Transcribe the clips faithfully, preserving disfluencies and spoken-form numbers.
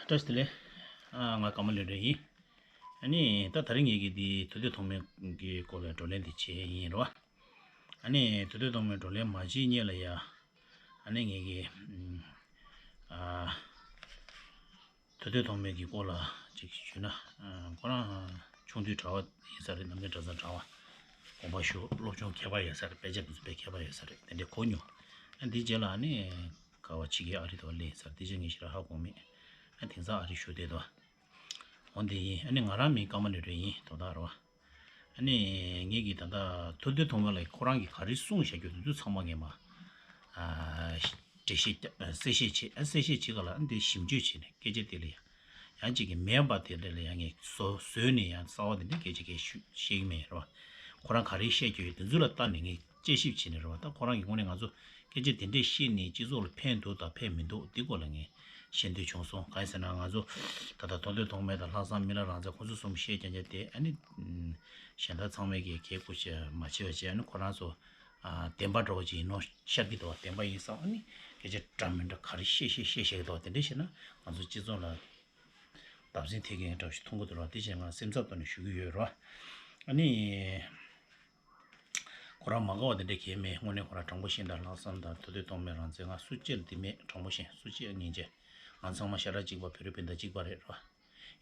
བཀྲ་ཤིས་བདེ་ལེགས། ཨ། ང་ཀརྨ་ལྷུན་གྲུབ་ཡིན། ཨ་ནི་ད་དེ་རིང་ངེད་ཀྱིས་འདི་མཐོ་འདོད་ཐོགས་མེད་ཀྱི་སྐོར་ལ་བགྲོ་གླེང་འདི་བྱེད་ཡིན་རོ། ཨ་ནི་མཐོ་འདོད་ཐོགས་མེད་བགྲོ་གླེང་མ་བྱེད་སྔོན་ལ་ཡ། ཨ་ནི་ངེད་ཀྱིས་ཨ། མཐོ་འདོད་ཐོགས་མེད་ཀྱི་སྐོར་ལ་ཅིག་ཞུས་ན། ཨ། ཁོ་རང་ཆུང་དུས་གྲྭ་པ་ཡིན་ས་རེད། ནམ་རྒྱུན་གྲྭ་ཚང་གྲྭ་པ་དགོངས་པ་ཞུ། སློབ་སྦྱོང་མཁས་པ་ཡོད་ས་རེད། དཔེ་ཆ་དེ་ཚོ་དཔེ་མཁས་པ་ཡོད་ས་རེད། དེ་འདྲའི་གོ་མྱོང་། ཨ། འདིའི་རྗེས་ལ་ཨ་ནི་ག་བ་ཕྱི་རྒྱལ་ཨ་རི་དུ་སླེབས་ས་རེད། དེ་ཅི་ངས་ཞེ་དྲག་ཧ་གོ་མེད། ཨ། དེང་སང་ཨ་རི་བཞུགས་བསྡད་འདུག། འོ་འདི་ཡིན། ཨ་ནི་ང་རང་མིང་ཀརྨ་ལྷུན་གྲུབ་ཡིན། དོ་བདག་རོ། ཨ་ནི་ངེད་ཀྱིས་ད་ལྟ་མཐོ་འདོད་ཐོགས་མེད་ལགས་ཁོ་རང་གིས་ག་རེ་གསུངས་བཞག་རྒྱུ་དེ་ཚོ་ཚང་མ་ངས་མ། ཨ། འགྲེལ་བཤད་རྒྱབ། གསལ་བཤད་བྱེད། ཨ། གསལ་བཤད་བྱེད་ག་ལ་ཨ་འདི་ཞིབ་འཇུག་བྱས་ནས་སྐད་ཆ་དེ་ལ་ཡང་ཡང་ཅིག་གི་མེད་པ་དེ་འདྲ་ལ་ཡང་ངས་བཟོ་བཟོས་ནས་ཡང་གསར་པ་དེ་འདྲ་སྐད་ཆ་སྐད་ཞུ་བཤད་ཀྱི་མེད་རོ། ཁོ་རང་ག་རེ་བཤད་ཀྱི་ཡོད་དེ་ཚོ་ལ་བལྟས་ནས་ངས་དཔྱད་ཞིབ་བྱས་ནས་རོ། ད་ཁོ་རང་གི་ངོས་ནས་ང་ཚོ་སྐད་ཆ་དེ་འདྲས་བཤད་ནས་སྤྱི་ཚོགས་ལ་ཕན་འདུག་དང་ཕན་མི་འདུག་འདི་སྐོར་ལ་ངས་ཤེས་འདོད་བྱུང་སོང་། གང་ཡིན་ཟེར་ན་ང་ཚོ་ད་ལྟ་མཐོ་འདོད་ཐོགས་མེད་དང་ལྷག་བསམ་མི་ལ་རང་བཙན་ཁོ་ཚོ་གསུམ་བཤད་རྐྱང་རྐྱང་དེ་ཨ་ནི་གཞན་དག་ཚང་མས་ཀྱི་གལ་གུ་ཞེ་མ་བྱེད་པ་བྱས། ཨ་ནི་ཁོ་རང་ཚོ་ཨ་བདེན་པ་འདྲ་བོ་ཅིག་ཡིན་ནོ་ཤར་གྱི་འདུག་བ། བདེན་པ་ཡིན་བསམ། ཨ་ནི་སྐད་ཆ་འདྲ་མི་འདྲ་ག་རེ་བཤད་བཤད་བཤད་བཤད་ཀྱི་འདུག་བ། དེ་འདྲ་བཤད་ན་ང་ཚོ་སྤྱི་ཚོགས་ལ་བརྡབ་གསིག་ཐེབས་མཁན་འདྲ་བོ་ཞིག་མཐོང་གི་འདུག་ར། དེ་བྱས་ང་སེམས་འཚབ་ཐོག་ནས་ཞུ་གི་ཡོད་ར། ཨ་ནི་ཁོ་རང་མ་དགའ་བ་དེ་འདྲ་གང་ཡང་མེད། དངོས་གནས་ཁོ་རང་དྲང་པོ་བཞིན་དང་ལྷག་བསམ་དང་མཐོ་འདོད་ཐོགས་མེད་རང་བཙན་ང་སུ་གཅིག་ལ་དེ་མེད། དྲང་པོ་བཞིན་སུ་གཅིག་ལ་ངན་བྱས། ང་ཚང་མ་ཤ་ཁྲག་གཅིག་པ་བོད་རིགས་སྤུན་ཟླ་གཅིག་པ་རེད་ར།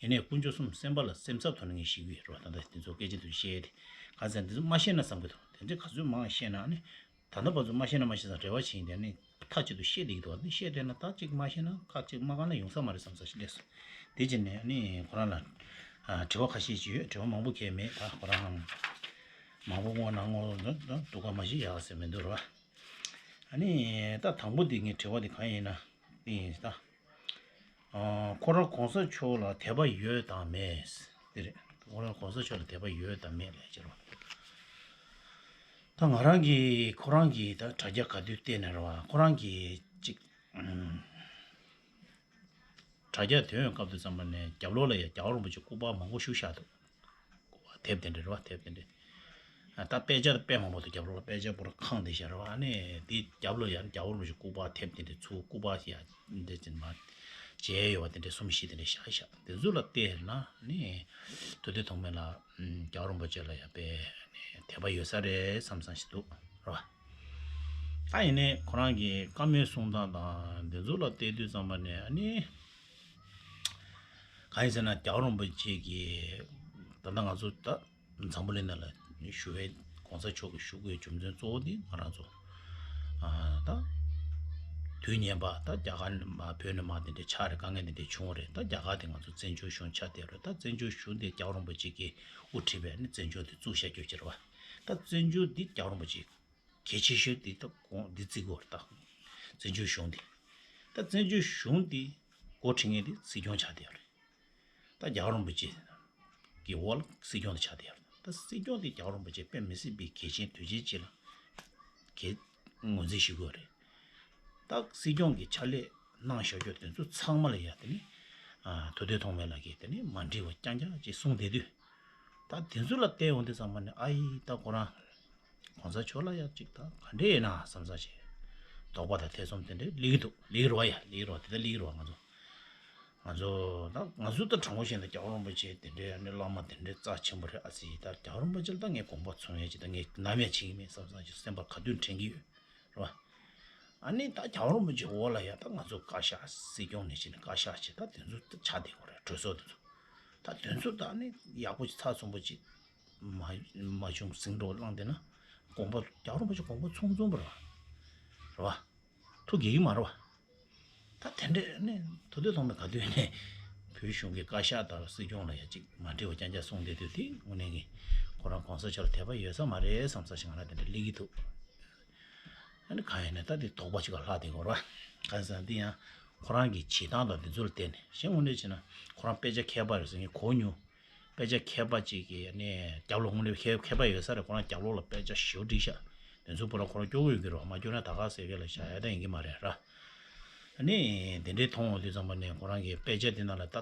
ཡིན་ནའི་དཀོན་མཆོག་གསུམ་སེམས་པ་ལ་སེམས་འཚབ་ཐོག་ནས་ངས་ཞུ་གི་ཡོད་ར། ད་ལྟ་དེ་ཚོ་སྐད་ཆ་དེ་བཤད་དེ་ག་ཚོད་འདི་ཚོ་མ་ཤེས་ན་བསམ་གི་འདུག། དེ་འདྲ་ག་ཚོད་མང་ཤེས་ན་ཨ་ནི། ད་ལྟ་བར་དུ་མ་ཤེས་ན་མ་ཤེས་ཙང་རེ་བ་བྱེད་ཡིན། དེ་ནི་མཐའ་གཅིག་ཏུ་ཤེས་བསྡད་ཀྱི་འདུག་བ། ནི་ཤེས་བསྡད་ན་ད་གཅིག་མ་ཤེས་ན་ཁ་གཅིག་མ་གང་ན་ཡོང་ས་མ་རེད་བསམ་ས་ཞིག་སླེབས་སོང་། དེ་བྱས་ནས་ནི་ཁོ་རང་ལ་ཨ་དྲི་བ་ཁ་ཤས་ཅིག་ཡོད། དྲི་བ་མང་པོ་གང་ཡང་མེད། ད་ཁོ་རང་མང་པོ་བསྔོགས་ན་བསྔོགས་ན་སྡུག་ག་མ་ཞིག་ཡག་ཟེར་མི་འདུག་ར། ཨ་ནི་ད་དང་པོ་དེ་ངའི་དྲི་བ་དེ་གང་ཡིན་ན་དེ་ཡིན། ད། ཨ། ཁོ་རང་གོང་ས་མཆོག་ལ་དད་པ་ཡོད་དང་མེད། དེ་རེད། ཁོ་རང་གོང་ས་མཆོག་ལ་དད་པ་ཡོད་དང་མེད་ལབ་ཀྱི་རེད། ད་ང་རང་གིས་ཁོ་རང་གིས་ད་དྲ་རྒྱ་ག་དུས་བལྟས་ནས་རེད་བ། ཁོ་རང་གིས་ཅིག་ཨམ། དྲ་རྒྱ་ཐོན་སྐབས་དུས་ཙམ་པ་ནས་རྒྱབ་ལོགས་ལ་ཡ་རྒྱལ་བ་རིན་པོ་ཆེ་སྐུ་པར་མང་པོ་བཞུགས་བཞག་འདུག། སྐུ་པར་དེབ་དེ་འདྲ་རེད་བ། དེབ་དེ་འདྲ། ད་དཔེ་ཆ་དཔེ་མང་པོ་འདུག། རྒྱབ་ལོགས་ལ་དཔེ་ཆ་པུ་ར་ཁང་དེ་བཞག་རེད་བ། ཨ་ནི་དེའི་རྒྱབ་ལོགས་ཡང་རྒྱལ་བ་རིན་པོ་ཆེ་སྐུ་པར་དེབ་དེ་འདྲ་ཚུར་སྐུ་པར་ཡ་འདྲ་ཅན་མ་མཇལ་ཡོད་བ། དེ་འདྲ་གསུམ་བཞི་དེ་འདྲ་བཞག་བཞག། དེ་ཚོ་ལ་བལྟས་ན་ནི་མཐོ་འདོད་ཐོགས་མེད་ལ་རྒྱལ་བ་རིན་པོ་ཆེ་ལ་ཡ་དཔེ་དད་པ་ཡོད་ས་རེད་བསམ་བསམ་ཞིག་འདུག་རེད་བ། ད་ཡིན་ནའི་ཁོ་རང་གི་བཀའ་མོལ་གསུང་སྟངས་དང་དེ་ཚོ་ལ་བལྟས་དུས་ཙམ་པ་ནས་ཨ་ནི། གང་ཡིན་ཟེར་ན་རྒྱལ་བ་རིན་པོ་ཆེ་གིས་ད་ལྟ་ང་ཚོ་ད་འཛམ་བུ་གླིང་ནང་ལ་བཞུགས་པའི་གོང་ས་མཆོག་གི་བཞུགས་དགོས་རྒྱུ་མཚན་གཙོ་བོ་འདི་ང་རང་ཚོ་ཨ་ད་དུས་ངན་པ་ད་རྒྱ་གར་ནས་མར་བོད་ནས་མར་དེ་འདྲའི་ཆགས་རེད། དཀའ་ངལ་དེ་འདྲའི་བྱུང་བ་རེད། ད་རྒྱ་གར་དེ་ང་ཚོ་བཙན་བྱོལ་གཞུང་ཆགས་བསྡད་རེད། ད་བཙན་བྱོལ་གཞུང་དེ་རྒྱལ་བ་རིན་པོ་ཆེ་གིས་དབུ་ཁྲིད་པའི་ནི་བཙན་བྱོལ་དེ་བཙུགས་བཞག་རྒྱུ་ཅིག་རེད་བ། ད་བཙན་བྱོལ་འདི་རྒྱལ་བ་རིན་པོ་ཆེ་གལ་ཆེ་ཤོས་འདི་ད་གོང་འདི་བརྩི་དགོས་རེད། ད་བཙན་བྱོལ་གཞུང་འདི། ད་བཙན་བྱོལ་གཞུང་འདི་འགོ་ཁྲིད་མཁན་འདི་སྲིད་སྐྱོང་ཆགས་བསྡད་ཡོད་རེད། ད་རྒྱལ་བ་རིན་པོ་ཆེ་གི་འོག་ལ་སྲིད་སྐྱོང་དེ་ཆགས་བསྡད་ཡོད་རེད། ད་སྲིད་སྐྱོང་དེ་རྒྱལ་བ་རིན་པོ་ཆེ་དཔེ་མི་སྲིད་པའི་གལ་ཆེན་དོན་ཆེན་ཅིག་ལ་གལ་ངོས་འཛིན་ཞུ་དགོས་རེད། ད་སྲིད་སྐྱོང་གི་ཕྱག་ལས་གནང་བཞག་རྒྱུ་དེ་ཚོ་ཚང་མ་ལ་ཡ་དེ་ནི་ཨ་མཐོ་འདོད་ཐོགས་མེད་ལགས་ཀྱིས་དེ་ནི་མ་འགྲིག་པ་རྐྱང་རྐྱང་ཅིག་གསུངས་བསྡད་དུས། ད་དེ་ཚོ་ལ་བལྟས་ཡོང་དུས་ཙམ་པ་ནས་ཨ་ཡི་ད་ཁོ་རང་གོང་ས་མཆོག་ལ་ཡ་ཅིག་ད་ག་འདྲས་ཡིན་ན་བསམ་ས་ཅིག་དོགས་པ་དང་ཐེ་ཚོམ་དེ་འདྲས་སླེབས་ཀྱི་འདུག། སླེབས་ཀྱི་རེད་བ། ཡ་སླེབས་ཀྱི་རེད་བ། དེ་ལྟར་སླེབས་ཀྱི་རེད་བ། ང་ཚོ་ང་ཚོ་ད་ང་ཚོ་ད་དྲང་པོ་བཤད་ན་རྒྱལ་བ་རིན་པོ་ཆེ་དེ་འདྲའི་ཨ་ནི་བླ་མ་དེ་འདྲའི་རྩ་ཆེན་པོ་རེད། ཨ་ཙི་ད་རྒྱལ་བ་རིན་པོ་ཆེ་ལ་ད་ངས་དགོངས་པ་ཚོམ་ཡས་ཅིག་ད་ངས་ནམ་ཡང་བྱེད་ཀྱི་མེད་བསམ་བསམ་ཅིག་སེམས་པ་ག་དུས་དྲན་གྱི་ཡོད་རེད་བ། ཨ་ནི་ད་རྒྱལ་བ་རིན་པོ་ཆེ་འོག་ལ་ཡ་ད་ང་ཚོ་བཀའ་ཤག་སྲིད་སྐྱོང་ནས་བྱས་ནས་བཀའ་ཤག་བྱས། ད་དེ་ཚོ་ད་ཆགས་བསྡད་ཡོད་རེད། གྲོས་ཚོགས་དེ་ཚོ། ད་དེ་ཚོ་ད་ཨ་ནི་ཡག་པོ་ཅིག་ཚགས་ཚུད་པོ་ཅིག་མ་མ་བྱུང་ཟིང་འགྲོ་བ་བླངས་བསྡད་ན་དགོངས་པ་རྒྱལ་བ་རིན་པོ་ཆེ་དགོངས་པ་ཚོམ་ཚོམ་པོ་རེད་བ། རེད་བ། ཐུགས་དགྱེས་ཀྱི་མ་རེད་བ། ད་དེ་འདྲས་ནས་མཐོ་འདོད་ཐོགས་མེད་ག་དུས་ནས་བོད་གཞུང་གི་བཀའ་ཤག་དང་སྲིད་སྐྱོང་ལ་ཡ་གཅིག་མ་འགྲིག་པ་རྐྱང་རྐྱང་གསུངས་བསྡད་དུས། དེ་དངོས་གནས་ཀྱི་ཁོ་རང་གོང་ས་མཆོག་ལ་དད་པ་ཡོད་ས་མ་རེད་བསམ་ས་ཞིག་ང་རང་དེ་འདྲས་སླེབས་ཀྱི་འདུག། ཨ་ནི་གང་ཡིན་ནའི་ད་དེ་དོགས་པ་ཅིག་ལ་ལྷག་བསྡད་ཡོད་རེད་བ། གང་ཟེར་ན་དེ་ཡང་ཁོ་རང་གི་བྱེད་སྟངས་དང་དེ་ཚོ་ལ་བརྟེན་ནས། གཞན་དངོས་གནས་བྱས་ན་ཁོ་རང་དཔེ་ཆ་མཁས་པ་རེད་ཟེར་ངས་གོ་མྱོང་། དཔེ་ཆ་མཁས་པ་ཅིག་གིས་ནི་རྒྱབ་ལོགས་དངོས་གནས་མཁས་མཁས་པ་ཡོད་ས་རེད། ཁོ་རང་རྒྱབ་ལོགས་ལ་དཔེ་ཆ་ཞེ་པོ་བསྒྲིགས་ཤག། དེ་ཚོ་པུ་ར་ཁོ་རང་སྐྱོར་གྱི་ཡོད་ཀྱི་རེད་བ། མ་སྐྱོར་ན་ད་ག་ཟེར་བའི་ལ་བཞག་ཡ་ད་ཡིན་གྱི་མ་རེད་ར། ཨ་ནི་དེ་འདྲའི་མཐོང་ཡོང་དུས་ཙམ་པ་ནས་ཁོ་རང་གི་དཔེ་ཆ་དེ་ནང་ལ་ད་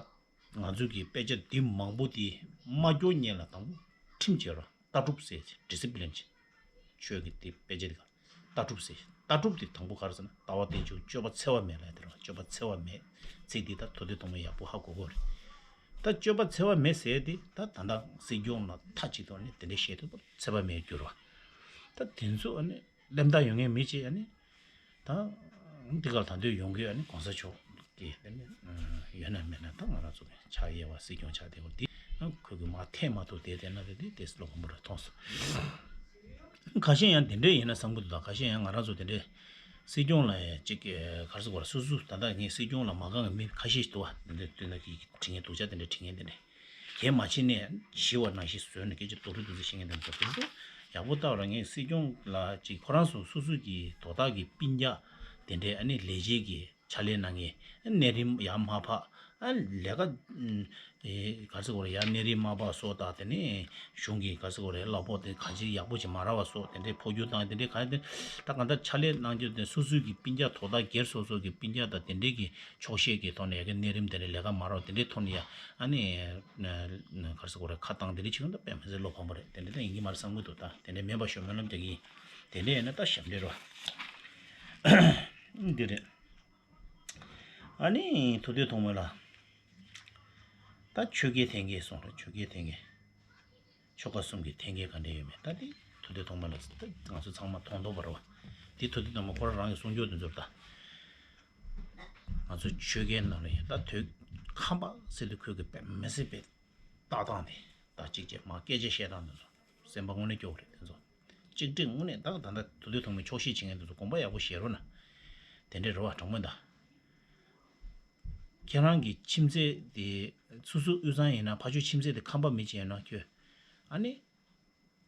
ང་ཚོ་གི་དཔེ་ཆ་འདི་མང་པོ་དེ་མ་སྐྱོར་སྔོན་ལ་དང་པོ་ཁྲིམས་བཅས་ར་ལྟ་གྲུབ་ཟེར། ཌི་སི་པི་ལིན་བྱས། ཆོས་ཀྱི་དེ་དཔེ་ཆ་དེ་ག་ལྟ་གྲུབ་ཟེར། ལྟ་གྲུབ་དེ་དང་པོ་ག་རེ་ཟེར་ན། ལྟ་བ་རྟེན་འབྱུང་སྤྱོད་པ་འཚེ་བ་མེད་ལབ་ཡ་དེ་རེད་བ། སྤྱོད་པ་འཚེ་བ་མེད། ཚིག་འདི་ད་ཐུབ་བསྟན་ཐོགས་མེད་ཡག་པོ་ཧ་གོ་དགོས་རེད། ད་སྤྱོད་པ་འཚེ་བ་མེད་ཟེར་ཡ་དེ་ད་ད་ལྟ་སྲིད་སྐྱོང་ལ་མཐའ་གཅིག་ཏུ་ནི་དེ་འདྲ་བཤད་དུས་འཚེ་བ་མེད་འགྱུར་བ། ད་དེ་ཚོ་ཨ་ནི་གླེན་རྟགས་ཡོད་མཁན་མི་གཅིག་ཨ་ནི། ད་འདི་གར་ད་འདོད་ཡོང་གི་ཨ་ནི་གོང་ས་མཆོག་གི་ཨ་ནི་ཡོད་ན་མེད་ན། ད་ང་རང་ཚོ་གི་ཕྱག་གཡས་པ་སྲིད་སྐྱོང་ཆགས་བསྡད་པ་འདི་ཁོ་གི་མར་འཐེན་མ་ཐུབ་བསྡད་བསྡད་ན། དེ་དེ་དེ་བློ་ཕམ་པོ་རེ་མཐོང་སོང་། ཁ་ཤས་ཡང་དེ་འདྲས་ཡིན་ན་བསམ་གི་འདུག་ད་ཁ་ཤས་ཡང་ང་རང་ཚོ་དེ་འདྲས་སྲིད་སྐྱོང་ལ་ཡང་ཅིག་ག་རེ་ཟེར་དགོས་རེད། སོ་སོ་ད་ལྟ་ངས་སྲིད་སྐྱོང་ལ་མ་དགའ་བའི་མི་ཁ་ཤས་ཤིག་འདུག་བ། དེ་འདྲས་བསྟུན་ན་གི་དྲི་ངན་སྡུག་ཅག་དེ་འདྲས་དྲི་ངན་དེ་འདྲས། གལ་མ་བྱས་ནས་ཤི་བ་ནང་བཞིན་བཟོས་ནས་སྐད་ཆ་སྡུག་རུ་སྡུག་རུ་བཤད་མཁན་དེ་ཚོ་དེ་ཚོ་ཡག་པོ་ལྟ་བ་ར། ངས་སྲིད་སྐྱོང་ལ་ཅིག་ཁོ་རང་ཚོ་སོ་སོ་གི་དོ་བདག་གི་སྤུན་ཀྱག་དེ་འདྲས་ཨ་ནི་ལས་བྱེད་ཀྱི་ཕྱག་ལས་གནང་མཁན་གནས་རིམ་ཡར་མར་ཕབ། ཨ་ལས་ཀ་ཨ་ག་རེ་ཟེར་དགོས་རེད། ཡར་གནས་རིམ་མར་ཕབ་སོགས་དང་། དེ་ནས་གཞུང་གི་ག་རེ་ཟེར་དགོས་རེད། གླ་ཕོགས་དེ་གང་ཅི་ཡག་པོ་ཅིག་མ་རག་པ་སོགས་དེ་འདྲས་འཕོ་འགྱུར་བཏང་། དེ་འདྲས་གང་དེ་ད་གང་ལྟར་ཕྱག་ལས་གནང་རྒྱུ་དེ་སོ་སོའི་གི་སྤུན་ཀྱག་དོ་བདག་སྒེར་སོ་སོ་གི་སྤུན་ཀྱག་དང་དེ་འདྲས་ཀྱི་ཆོག་ཤེས་ཀྱི་ཐོག་ནས་ཡ་གི་གནས་རིམ་དེ་འདྲས་ལས་ཀ་མ་རག་དེ་འདྲའི་ཐོག་ནས་ཡ་ཨ་ནི་ག་རེ་ཟེར་དགོས་རེད། ཁ་བཏང་དེ་འདྲའི་བྱེད་མཁན་ད་དཔེ་མི་སྲིད་བློ་ཕམ་པོ་རེད། དེ་འདྲ་ད་ཡིན་གྱི་མ་རེད་བསམ་གྱི་འདུག་ད་དེ་འདྲ་མིན་པ་ཞོ་སྨོན་ལམ་རྒྱག་གི་ཡིན། དེ་འདྲ་ཡིན་ན་ད་ཞབས་འདྲེན་རོ། འདི་རེད། ཨ་ནི་ཐུབ་བསྟན་ཐོགས་མེད་ལགས། ད་ཆོས་རྒྱལ་ཐེངས་འགའ་གསུངས་རེད། ཆོས་རྒྱལ་ཐེངས་འགའ། ཆོལ་ཁ་གསུམ་གྱི་ཐེངས་འགའ་ག་འདྲ་ཡོད་མེད། ད་འདི་ཐུབ་བསྟན་ཐོགས་མེད་ལགས་ད་ང་ཚོ་ཚང་མ་མཐོང་རྟོགས་པ་རེད་བ། འདི་ཐུབ་བསྟན་ཐོགས་མེད་ཁོ་རང་རང་གི་གསུང་སྐྱོར་དེ་ཚོར་ད། ང་ཚོ་ཆོས་རྒྱལ་ནང་ལ་ཡིན་ད་དོལ་ཁམས་པ་ཟེར་དུས་ཁོས་གི་དཔེ་མི་སྲིད་པའི་ལྟ་སྟངས་དེ་ད་གཅིག་བྱས་མ་སྐད་ཆ་བཤད་སྟངས་དེ་ཚོ་སེམས་པ་དངོས་གནས་སྐྱོ་བོ་རེད། དེ་ཚོ་གཅིག་སྒྲིལ་དངོས་གནས་ད་ད་ད་དུ་དུ་ཐོག་མའི་ཆོག་ཤེས་བྱེད་མཁན་དེ་ཚོ་དགོངས་པ་ཡག་པོ་བཞེས་རོགས་གནང་། དེ་འདྲས་རེད་བ། དྲང་མོ་ད་ཁྱེད་རང་གི་ཁྱིམ་མཚེས་དེ་སུ་སུ་དབུས་གཙང་ཡིན་ན་ཕ་ཆོས་ཁྱིམ་མཚེས་དེ་ཁམས་པ་མི་གཅིག་ཡིན་ན་ཁྱོད་ཨ་ནི།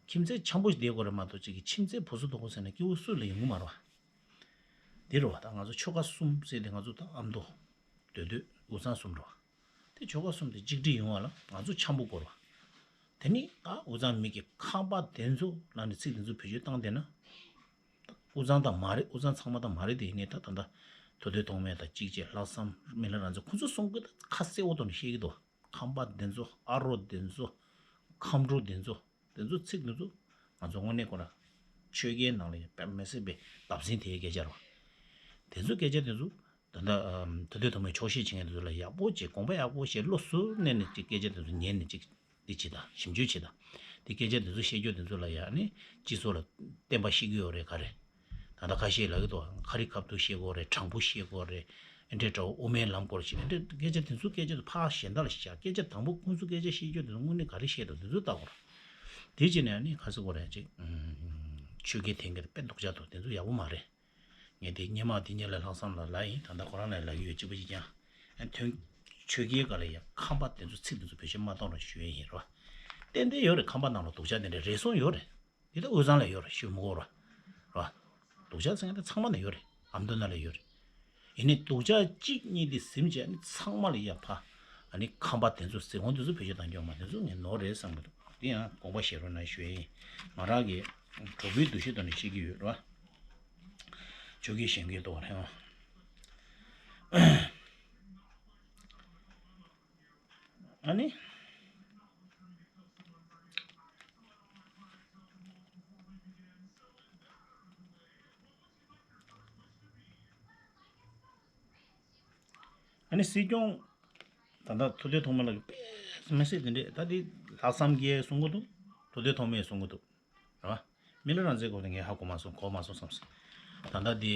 ཁྱིམ་མཚེས་འཆམ་པོ་ཞིག་བསྡད་དགོས་རེད་མ་གཏོགས་གཅིག་གི་ཁྱིམ་མཚེས་བུ་སུ་དོ་གོ་ཟེར་ན་སྐྱེ་བོ་སུ་ལ་ཡོང་གི་མ་རེད་བ། འདི་རེད་བ། ད་ང་ཚོ་ཆོལ་ཁ་གསུམ་ཟེར་དེ་ང་ཚོ་ད་ཨ་མདོ་མདོ་སྟོད་དབུས་གཙང་གསུམ་རེད་བ། དེ་ཆོལ་ཁ་གསུམ་དེ་གཅིག་སྒྲིལ་ཡོང་བ་ལ་ང་ཚོ་འཆམ་པོ་དགོས་རེད་བ། དེ་ནི་ད་དབུས་གཙང་མི་གི་ཁམས་པ་དེ་ཚོ་ལ་ནི་ཚིག་དེ་ཚོ་བེད་སྤྱོད་བཏང་བསྡད་ན། ད་དབུས་གཙང་དང་མ་རེད། དབུས་གཙང་ཚང་མ་དང་མ་རེད། དེ་ཡིན་ནའི་ད་ད་ད་ཐུབ་བསྟན་ཐོགས་མེད་དང་གཅིག་བྱས་ལྷག་བསམ་རྨི་ལམ་རང་བཙན་ཁོ་ཚོ་གསུང་གི་ད་ཁ་གསལ་བོ་ཐོག་ནས་བཤད་ཀྱི་འདུག་ཁམས་པ་དེ་ཚོ་ཨ་རོ་དེ་ཚོ་ཁམས་འབྲུག་དེ་ཚོ། དེ་ཚོ་ཚིག་དེ་ཚོ་ང་ཚོ་དངོས་གནས་ཁོ་ར་ཆོས་རྒྱལ་ནང་ལ་ཡང་དཔེ་མི་སྲིད་པའི་བརྡབ་གསིག་དེའི་སྐད་ཆ་རེད་བ། དེ་ཚོ་སྐད་ཆ་དེ་ཚོ་ད་ལྟ་ཨམ་ཐུབ་བསྟན་ཐོགས་མེད་ཆོག་ཤེས་བྱེད་མཁན་དེ་ཚོ་ལ་ཡག་པོ་བྱས་དགོངས་པ་ཡག་པོ་བཞེས་བློ་གཟུ་བརྙན་ནས་ཅིག་སྐད་ཆ་དེ་ཚོ་ཉན་ནས་ཅིག་འདི་བྱེད་དང་ཞིབ་འཇུག་བྱེད་དང་། དེ་སྐད་ཆ་དེ་ཚོ་བཤད་རྒྱུ་དེ་ཚོ་ལ་ཡང་ནི་སྤྱི་ཚོགས་ལ་བསྟན་པ་བཤིག་གི་ཡོད་རེད་ག་རེ། ད་ལྟ་ཁ་ཤས་ལབ་ཀྱི་འདུག་ཁ་རི་ཁ་ཐུག་བཤད་དགོས་རེད། དྲང་པོ་བཤད་དགོས་རེད། ཨེ་འདྲས་འདྲ་བོ་དབུ་མའི་ལམ་སྐོར་ཞིག་ཨེ་འདྲས་སྐད་ཆ་དེ་ཚོ་སྐད་ཆ་དེ་ཕར་གཞན་དག་ལ་བཤད། སྐད་ཆ་དང་པོ་ཁོང་ཚོ་སྐད་ཆ་བཤད་རྒྱུ་དེ་ཚོ་དངོས་གནས་ག་རེ་བཤད་འདུག་དེ་ཚོ་ལྟ་དགོས་རེད། དེ་བྱས་ནས་ཨ་ནི་ག་རེ་ཟེར་དགོས་རེད་ཅིག་ཆོས་རྒྱལ་ཐེངས་འགའ་དཔེ་སྡུག་ཅག་འདུག་དེ་ཚོ་ཡག་པོ་མ་རེད། ངས་དེ་སྔོན་མ་དེ་སྔོན་ལ་ལྷག་བསམ་ལ་ལབ་ཡིན། ད་ལྟ་ཁོ་རང་ལ་ལབ་ཀྱི་ཡོད། གཅིག་པ་གཅིག་རྐྱང་། ཨ་ཐོན་ཆོས་རྒྱལ་སྒང་ལ་ཡ་ཁམས་པ་དེ་ཚོ་ཚིག་དེ་ཚོ་བེད་སྤྱོད་མ་གཏོང་རོགས་ཞུ་ཡས་ཡིན་རོ། ཏན་ཏན་ཡོད་རེད། ཁམས་པ་ནང་ལ་སྡུག་ཅག་དེ་འདྲ་རེ་ཟུང་ཡོད་རེད། དེ་ལྟ་དབུས་གཙང་ལ་ཡོད་རེད། ཞུ་མི་དགོས་རོ། རོ། སྡུག་ཅག་ཟེར་མཁན་དེ་ཚང་མ་ན་ཡོད་རེད། ཨ་མདོ་ན་ལ་ཡོད་རེད། ཡིན་ནའི་སྡུག་ཅག་གཅིག་གཉིས་དེ་ཟིན་བྱས་ནི་ཚང་མ་ལ་ཡ་ཕ། ཨ་ནི་ཁམས་པ་དེ་ཚོ་ཟེར་འོང་དེ་ཚོ་བེད་སྤྱོད་བཏང་རྒྱུ་མ་དེ་ཚོ་ངས་ནོར་རེད་བསམ་གི་འདུག་དེ་ཡང་དགོངས་པ་བཞེས་རོགས་གནང་ཞུ་ཡས་ཡིན། ང་རང་གི་གྲོགས་པོའི་འདུ་ཤེས་ཐོག་ནས་བཤད་ཀྱི་ཡོད་རོ། ཆོས་རྒྱལ་གཞོན་སྐྱེས་ཐོག་རེད་ཨང་། ཨ་ནི། ཨ་ནི་སྲིད་སྐྱོང་ད་ལྟ་ཐུབ་བསྟན་ཐོགས་མེད་ལགས་ཀྱིས་དཔེ་མི་སྲིད་དེ་འདྲས་ད་དེ་ལྷག་བསམ་རྒྱས་གསུང་གི་འདུག་ཐུབ་བསྟན་ཐོགས་མེད་གསུང་གི་འདུག་རེད་བ། རྨི་ལམ་རང་བཙན་སྐོར་དེ་ངས་ཧ་གོ་མ་སོང་། གོ་མ་སོང་བསམ་སོང་། ད་ལྟ་དེ་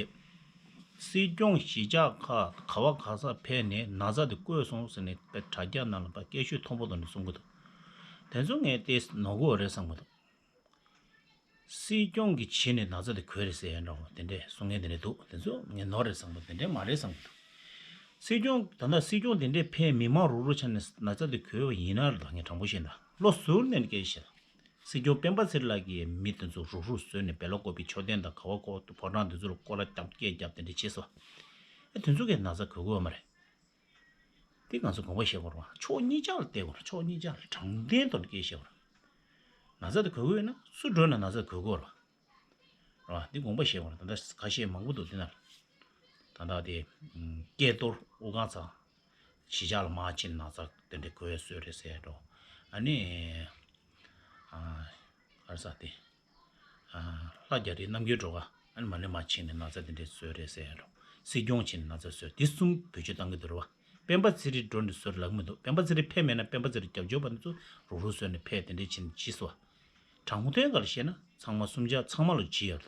སྲིད་སྐྱོང་གཞིས་ཆགས་ཁག་ག་བ་ག་ས་ཕེབས་ནས་ན་ཚ་དེ་བཀོད་སོང་ཟེར་ནས་དཔེ་དྲ་རྒྱ་ནང་ལ་དཔེ་སྐད་ཤོད་མཐོན་པོ་ཐོག་ནས་གསུང་གི་འདུག་དེ་ཚོ་ངས་དེ་ནོར་གི་ཡོད་རེད་བསམ་གི་འདུག་སྲིད་སྐྱོང་གིས་བྱས་ནས་ན་ཚ་དེ་གོས་རེད་ཟེར་ཡ་འདྲ་བོ་དེ་འདྲས་གསུང་མཁན་དེ་འདྲས་འདུག་དེ་ཚོ་ངས་ནོར་རེད་བསམ་གི་འདུག་དེ་འདྲས་མ་རེད་བསམ་གི་འདུག་སྲིད་སྐྱོང་ད་ལྟ་སྲིད་སྐྱོང་དེ་འདྲས་ཕེབས་མི་མང་རུག་རུག་ཆགས་ནས་ན་ཚ་དེ་གོས་པ་ཡིན་ན་ལ་ངས་དྲང་པོ་བཤད་ན་བློ་གཟུར་གནས་ནས་སྐད་ཆ་བཤད། སྲིད་སྐྱོང་སྤེན་པ་ཚེ་རིང་ལགས་ཀྱིས་མི་དེ་ཚོ་རུག་རུག་བཟོས་ནས་སྦེ་ལ་ཀོ་པི་མཆོད་རྟེན་དང་ག་བ་ཀོ་ཕོ་བྲང་དེ་ཚོ་ལ་སྐོར་ར་རྒྱབ་སྐད་རྒྱབ་དེ་འདྲ་བྱས་སོང་། ཨེ་དེ་ཚོ་གིས་ན་ཚ་གོ་གི་ཡོད་མ་རེད། དེ་ང་ཚོ་དགོངས་པ་བཞེས་དགོས་རེད་བ། ཕྱོགས་གཉིས་ཆ་ལ་བལྟས་དགོས་རེད། ཕྱོགས་གཉིས་ཆ་ལ་དྲང་བདེན་ཐོག་ནས་སྐད་བཤད་དགོས་རེད། ན་ཚ་དེ་གོ་གི་ཡོད་ན་སུ་འགྲོ་ན་ན་ཚ་གོ་གི་ཡོད་རེད་བ། རེད་བ། འདི་དགོངས་པ་བཞེས་དགོས་རེད། ད་ལྟ་ཁ་ཤས་མང་པོ་འདུག་འདི་ན། ད་ལྟ་དེ་ཀྱེ་ཏོར་དབུ་དཀར་ཚང་གཞིས་ཆགས་ལ་མར་ཕྱིན་ན་ཚ་དེ་འདྲ་གོ་ཡ་སྲོལ་རེད་ཟེར་འགྲོ། ཨ་ནི། ཨ་ག་རེ་ཟེར་དེ། ཨ་ལྷ་རྒྱ་རི་རྣམ་རྒྱལ་སྒྲོལ་དཀར། ཨ་ནི་མ་ཎི་མ་ཕྱིན་ནས་ན་ཚ་དེ་འདྲས་བཟོས་རེད་ཟེར་ཡ་རོ། སྲིད་སྐྱོང་ཕྱིན་ནས་ན་ཚ་བཟོས་དེ་གསུམ་བེད་སྤྱོད་བཏང་གི་འདུག་རེད་བ། སྤེན་པ་ཚེ་རིང་འགྲོ་ནས་བཟོས་ལབ་མི་འདུག་སྤེན་པ་ཚེ་རིང་ཕེབས་མེད་ན་སྤེན་པ་ཚེ་རིང་རྒྱབ་སྐྱོར་པ་འདི་ཚོ་རུག་རུག་བཟོས་ནས་ཕེབས་དེ་འདྲས་ཕྱིན་ནས་ཕྱིས་སོ། དྲང་པོ་དོན་ག་ལ་བཤད་ན་ཚང་མ་གསུམ་ཆ་ཚང་མ་ལ་ཇི་ཡོད་ལ།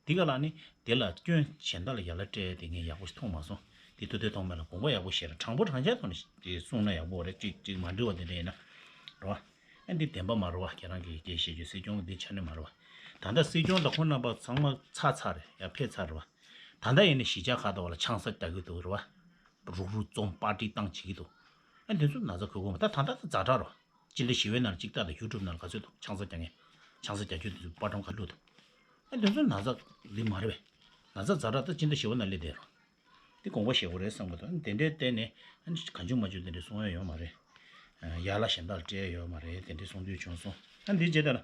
འདི་ག་ལ་ནི་དེ་ལ་སྐྱོན་གཞན་དག་ལ་ཡ་ལ་སྤྲད་དེ་ངས་ཡག་པོ་ཞིག་མཐོང་མ་སོང་། དེ་ཐུབ་བསྟན་ཐོགས་མེད་ལ་དགོངས་པ་ཡག་པོ་བཞེས་ར། དྲང་པོ་དྲང་བཞག་ཐོག་ནས་དེ་གསུངས་ན་ཡག་པོ་རེད། གཅིག་གཅིག་མ་འགྲིག་པ་དེ་འདྲ་ཡིན་ན་རེད་བ། ཨ་འདི་བདེན་པ་མ་རེད་བ། ཁྱེད་རང་གིས་སྐད་བཤད་རྒྱུ་སྲིད་སྐྱོང་འདི་ཆ་ནས་མ་རེད་བ། ད་ལྟ་སྲིད་སྐྱོང་དང་ཁོང་རྣམ་པ་ཚང་མ་ཚར་ཚར་རེད་ཡ། ཕེབས་ཚར་རེད་བ། ད་ལྟ་ཡིན་ན་གཞིས་ཆགས་ཁག་ཏུ་བ་ལ་ཆང་ས་རྒྱག་གི་འདུག་རེད་བ། རུག་རུག་འཛོམས་པར་ཊི་བཏང་བྱེད་ཀྱི་འདུག་ཨ་འདི་ཚོ་ན་ཚ་ཁོལ་ཁོལ་མ། ད་ད་ལྟ་ད་ཛ་དྲག་རོ། སྤྱི་ཟླ་བཞི་པའི་ནང་ལ་གཅིག་ལྟ་དང་ཡུ་ཊུབ་ནང་ལ་ག་ཚོད་འདུག་ཆང་ས་རྒྱག་མཁན། ཆང་ས་རྒྱག་རྒྱུ་དེ་ཚོ་པར་ཊི་ཁ་བླུགས་འདུག་ཨ་འདི་ཚོ་ན་ཚ་འདི་མ་རེད་པས། ན་ཚ་ཛ་དྲག་ད་སྤྱི་ཟླ་བཞི་པ་ནང་སླེབས་བསྡད་རོ། འདི་དགོངས་པ་བཞེས་དགོས་རེད་བསམ་གི་འདུག་དེ་འདྲའི་བལྟས་ནས་ཨ་ནི་གང་བྱུང་མ་བྱུང་དེ་འདྲའི་གསུང་ཡ་ཡོད་མ་རེད། ཡ་ལ་གཞན་དག་ལ་སྤྲད་ཡ་ཡོད་མ་རེད། དེ་འདྲའི་གསུང་དུས་བྱུང་སོང་། ཨ་འདི་རྗེས་ད་ལ།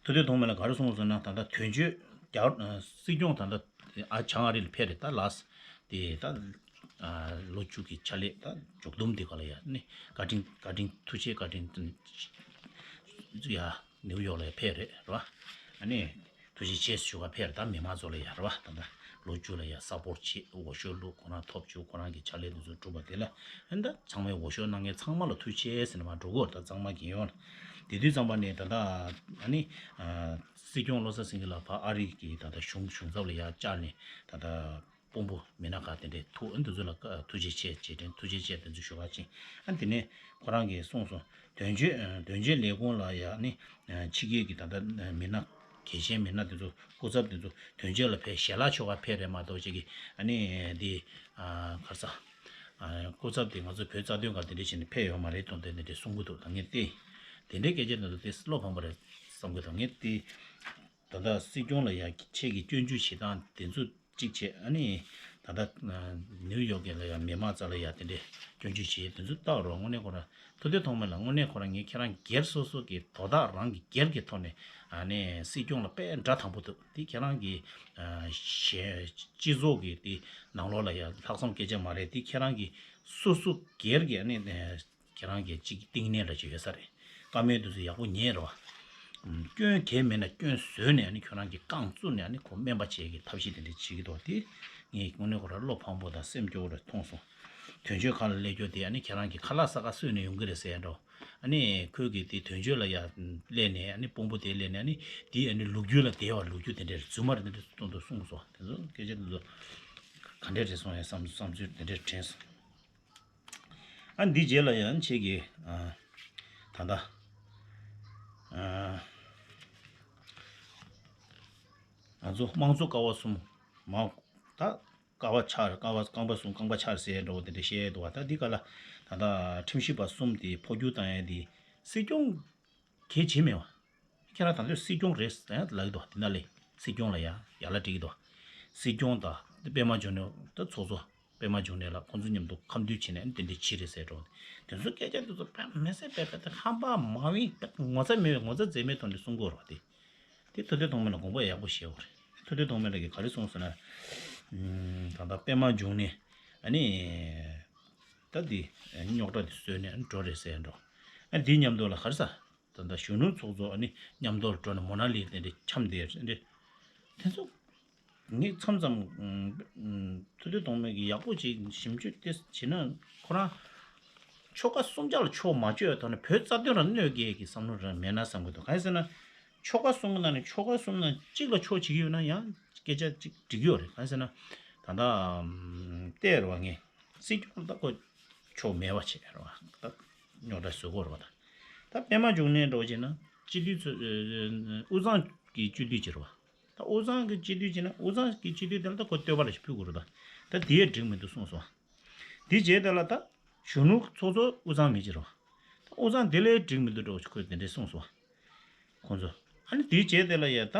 ཐུབ་བསྟན་ཐོགས་མེད་ལ་ག་རེ་གསུངས་སོང་ན། ད་ལྟ་དོན་གཅོད་རྒྱ་སྲིད་སྐྱོང་ད་ལྟ་ཨ་བྱང་ཨ་རི་ལ་ཕེབས་རེད། ད་ལགས་དེ་ད་ལོ་བཅུ་གི་ཕྱག་ལས་ད་མཇུག་བསྡོམས་དེ་ག་ལ་ཡ་ནི་བཀའ་དྲིན་བཀའ་དྲིན་ཐུགས་རྗེ་བཀའ་དྲིན་ཡ་ནིའུ་ཡོག་ལ་ཡ་ཕེབས་རེད་རེད་བ། ཨ་ནི་ཐུགས་རྗེ་ཆེ་ཞུ་ག་ཕེབས་རེད། ད་མི་མང་ཚོ་ལ་ཡ་རེད་བ། ད་ལྟ་ལོ་བཅུ་ལ་ཡ་ས་པོར་ཊི་བྱེད། འོས་ཤོག་བླུགས། ཁོ་རང་ཐོབ་བཅུག་ཁོ་རང་གི་ཕྱག་ལས་དེ་ཚོ་གྲུབ་པ་དེ་ལ་ཨ་ནི་ད་ཚང་མས་འོས་ཤོག་གནང་མཁན་ཚང་མ་ལ་ཐུགས་རྗེ་ཆེ་ཟེར་ནས་མར་འགྲོ་གི་ཡོད་རེད། ད་གཙང་མ་རྒྱལ་ཡོངས་ལ་དེ་དུས་ཙམ་པ་ནས་ད་ལྟ་ཨ་ནི་སྲིད་སྐྱོང་བློ་བཟང་སེང་གེ་ལགས་ཕར་ཨ་རི་གི་ད་ལྟ་གཞུང་གཞུང་ཚབ་ལ་ཡར་བཅར་ནས་ད་ལྟ་དཔོན་པོ་མི་སྣ་ཁག་དེ་འདྲས་ཐུག་ཨ་འདི་ཚོ་ལ་བཀའ་ཐུགས་རྗེ་ཆེ། རྗེས་དྲན་ཐུགས་རྗེ་ཆེ་དེ་ཚོ་ཞུ་ག་ཕྱིན། ཨ་དེ་ནས་ཁོ་རང་གིས་གསུངས་སོང་། དོན་གཅོད་དོན་གཅོད་ལས་ཁུངས་ལ་ཡ་ནི་ཕྱི་རྒྱལ་གྱི་ད་ལྟ་མི་སྣ་གལ་ཆེན་མི་སྣ་དེ་ཚོ་སྐུ་ཚབ་དེ་ཚོ་དོན་གཅོད་ལ་ཕེབས། ཞལ་ལག་མཆོད་ག་ཕེབས་རེད་མ་གཏོགས་ཅིག་གི་ཨ་ནི་འདི་ག་རེ་ཟ། སྐུ་ཚབ་དེ་ང་ཚོ་བོད་རྩ་དོན་སྒང་དེ་འདྲས་བྱས་ནས་ཕེབས་ཡོད་མ་རེད་དོན་དེ་འདི་འདྲས་གསུང་གི་འདུག་ད་ངས་བལྟས། དེ་འདྲའི་སྐད་ཆ་དེ་ཚོ་དེ་བློ་ཕམ་པ་རེད་བསམ་གི་འདུག་ངས་བལྟས། ད་ལྟ་སྲིད་སྐྱོང་ལ་ཡ་ཁྱེད་ཀྱི་སྐྱོན་བརྗོད་བྱེད་སྟངས་དེ་ཚོ་གཅིག་བྱས། ཨ་ནི་ད་ལྟ་ནིའུ་ཡོག་གི་ལ་ཡ་མི་མང་རྩ་ལ་ཡ་དེ་འདྲའི་སྐྱོན་བརྗོད་བྱེད་དེ་ཚོ་བལྟ་རོགས། དངོས་གནས་ཁོ་རང་ཐུབ་བསྟན་ཐོགས་མེད་ལ་དངོས་གནས་ཁོ་རང་ངས་ཁྱེད་རང་སྒེར་སོ་སོ་གི་དོ་བདག་རང་གི་སྒེར་གྱི་ཐོག་ནས་ཨ་ནི་སྲིད་སྐྱོང་ལ་དཔེ་འདྲ་དང་པོ་འདུག་དེ་ཁྱེད་རང་གི་གཞན་སྤྱི་ཚོགས་ཀྱི་དེ་ནང་ལོགས་ལ་ཡ་ལྷག་བསམ་སྐད་ཆ་མ་རེད། དེ་ཁྱེད་རང་གི་སོ་སོ་སྒེར་གྱི་ཨ་ནི་ཁྱེད་རང་གི་གཅིག་གཏིང་ནས་ལ་ཅིག་ཡོད་ས་རེད། བཀའ་མོལ་དེ་ཚོ་ཡག་པོ་ཉན་རོགས། སྐྱོན་གང་མེད་ན་སྐྱོན་བཟོས་ནས་ཨ་ནི་ཁྱོད་རང་གི་རྐང་བཙུགས་ནས་ཨ་ནི་ཁོ་སྨན་པ་བྱེད་ཀྱི་ཐབས་ཤེས་དེ་འདྲ་བྱེད་ཀྱི་འདུག་དེ་ངས་དངོས་གནས་ཁོ་རང་བློ་ཕམ་པོ་དང་སེམས་སྐྱོ་བོ་རེ་མཐོང་སོང་། དོན་གཅོད་ཁ་ལ་སླེབས་རྒྱུ་དེ་ཨ་ནི་ཁྱེད་རང་གི་ཁ་ལག་ཟ་ཁ་གསོས་ནས་ཡོང་གི་རེད་ཟེར་འགྲོ། ཨ་ནི་ཁོས་གི་དེ་དོན་གཅོད་ལ་ཡ་སླེབས་ནས་ཨ་ནི་དཔོན་པོ་དེ་སླེབས་ནས་ཨ་ནི་དེ་ཨ་ནི་ལོ་རྒྱུས་ལ་བསྡད་པ་ལོ་རྒྱུས་དེ་འདྲ་རེད། རྫུན་མ་རེད་དེ་འདྲ་གཏོང་དུ་གསུངས་སོང་། དེ་ཚོ་སྐད་ཆ་དེ་ཚོ་ག་འདྲ་རེད་སོང་ཡ་བསམ་བསམ་ཚུལ་དེ་འདྲ་དྲན་སོང་། ཨ་འདི་རྗེས་ལ་ཡང་ཁྱེད་ཀྱིས་ཨ་ད་ལྟ་ཨ་ང་ཚོ་དམངས་གཙོ་ཀ་བ་གསུམ་མ་ད་ཀ་བ་ཆག་ཀ་བ་རྐང་པ་གསུམ་རྐང་པ་ཆག་ཟེར་འདྲ་བོ་དེ་འདྲ་བཤད་འདུག་བ། ད་འདི་ག་ལ་ད་ལྟ་ཁྲིམས་ཞིབ་པ་གསུམ་དེ་འཕོ་འགྱུར་བཏང་ཡས་དེ་སྲིད་སྐྱོང་གལ་ཆེ་མེད་བ། ཁྱེད་རང་ད་ལྟ་སྲིད་སྐྱོང་རེད་ཟེར་ཡང་ལབ་ཀྱི་འདུག་དེ་ན་ལས་སྲིད་སྐྱོང་ལ་ཡ་ཡ་ལ་འགྲིག་གི་འདུག་སྲིད་སྐྱོང་དང་དེ་པད་མ་འབྱུང་གནས་ད་ཚོགས་གཙོ་པད་མ་འབྱུང་གནས་ལགས་ཁོང་ཚོ་མཉམ་དུ་ཁ་མཐུན་བྱས་ནས་དེ་འདྲ་བྱས་རེད་ཟེར་འགྲོ། དེ་ཚོ་སྐད་ཆ་དེ་ཚོ་དཔེ་མི་སྲིད་པའི་དཔེ་དེ་ཧམ་པ་མ་བིན་དཔེ་ངོ་ཚ་མེད་པའི་ངོ་ཚ་མཛེས་མའི་ཐོག་ནས་གསུང་དགོས་རེད་བ། དེ་དེ་ཐུབ་བསྟན་ཐོགས་མེད་ལ་དགོངས་པ་ཡག་པོ་བཞེས་དགོས་རེད། ཐུབ་བསྟན་ཐོགས་མེད་ལགས་ཀྱིས་ག་རེ་གསུངས་ཟེར་ན། ད་ལྟ་པད་མ་འབྱུང་གནས་ཨ་ནི་ད་འདི་རྙོག་དྲ་དེ་བཟོས་ནས་འགྲོ་རེད་ཟེར་འགྲོ། ཨ་འདི་མཉམ་དུ་ལ་ག་རེ་ཟ། ད་ལྟ་གཞོན་ནུ་ཚོགས་གཙོ་ཨ་ནི་མཉམ་དུ་འགྲོ་ནས་མོ་ན་ལི་དེ་འདྲ་འཁྱམས་བསྡད་རེད་དེ། དེ་ཚོ་ངས་མཚམས་མཚམས་ཐུབ་བསྟན་ཐོགས་མེད་ཀྱིས་ཡག་པོ་ཅིག་ཞིབ་འཇུག་དེ་བྱས་ན་ཁོ་རང་ཆོལ་ཁ་གསུམ་ཆ་ལ་ཕྱོགས་མ་བཅོས་ཐོག་ནས་བོད་རྩ་དོན་ལ་གནོད་སྐྱེལ་གྱི་བསམ་བློ་རང་མེད་ན་བསམ་གྱི་འདུག་གང་ཡིན་ཟེར་ན་ཆོལ་ཁ་གསུམ་གྱི་ནང་ནས་ཆོལ་ཁ་གསུམ་ནང་གཅིག་ལ་ཕྱོགས་བྱེད་ཀྱི་ཡོད་ན་ཡང་སྐད་ཆ་གཅིག་འགྲིག་གི་ཡོད་རེད། གང་ཡིན་ཟེར་ན་ད་ལྟ་བལྟས་རེད་བ་ངས། སྲིད་སྐྱོང་ད་ཁོ་ཕྱོགས་མེད་པ་བྱས་རེད་བ། ད་རྙོག་དྲ་བཟོ་དགོས་རེད་བ། ད་ད་པད་མ་འབྱུང་གནས་འགྲོ་བྱས་ན་སྤྱི་འཐུས་ཚོ་དབུས་གཙང་གི་སྤྱི་འཐུས་ཅིག་རེད་བ། ད་དབུས་གཙང་གི་སྤྱི་འཐུས་བྱས་ན་དབུས་གཙང་གི་སྤྱི་འཐུས་དེ་ལ་ད་ཁོ་བསྟོད་པ་ལ་ཞིག་ཕུལ་དགོས་རེད་ད། ད་དེ་ཡས་འགྲིག་མི་འདུག་གསུངས་སོང་། དེ་རྗེས་དེ་ལ་ད་གཞོན་ནུ་ཚོགས་གཙོ་དབུས་གཙང་མི་ཅིག་རེད་བ། ད་དབུས་གཙང་དེ་ལས་འགྲིག་མི་འདུག་འགྲོ་ཁོས་དེ་འདྲས་གསུངས་སོང་། ཁོང་ཚོ་ཨ་ནི་དེའི་རྗེས་དེ་ལ་ཡ་ད།